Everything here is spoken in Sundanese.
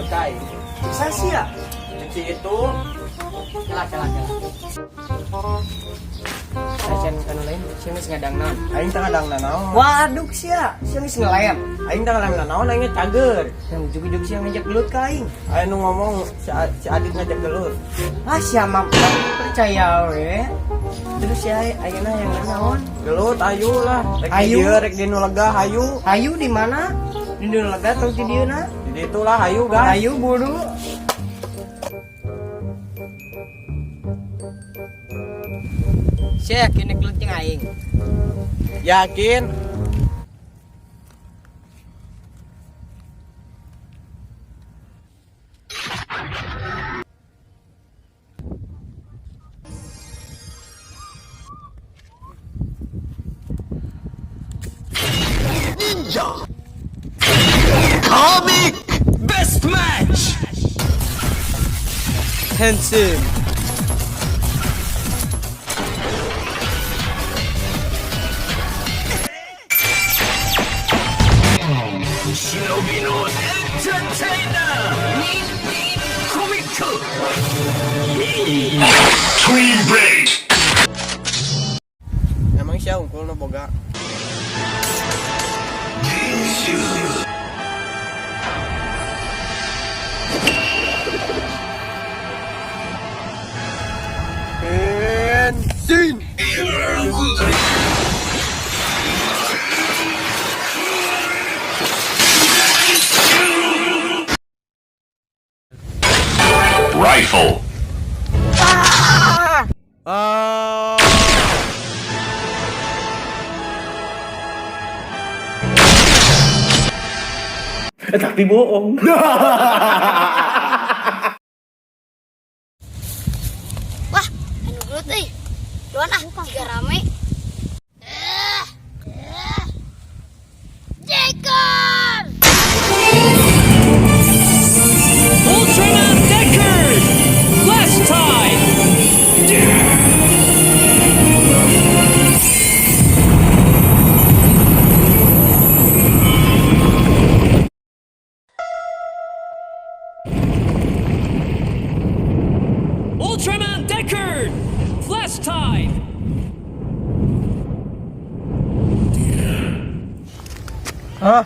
gelut ka aing. Bisa sia. Cek si itu. Kela kela kela. Acan kanu lain, sia geus ngadang naon? Aing teh ngadang nanaon. Waduh sia, sia geus ngelayam. Aing teh ngadang nanaon aing cager. Yang ujug-ujug sia ngajak gelut ka aing. Aing nu ngomong si Adit ngajak gelut. Ah sia mah percaya we. Terus sia ayeuna yang nanaon? Gelut ayu lah. Rek di Hayu. dieu rek di nu lega hayu. Hayu di mana? Di nu lega atau di dieu na? Di ditu lah hayu guys. Hayu buru. Sia yakin nek gelut jeung aing. Yakin? Comic Best Match. Handsome. Shinobi no Entertainer. Comic. Twin Break. Emang sia unggul nu boga. Bensin. Rifle. Ah. Tapi bohong. Wah, anu gelut euy. Duan ah, jiga rame. Eh, eh. Deckard! Ultraman Deckard. Last time. Ultraman Deckard. Flash time. Hah?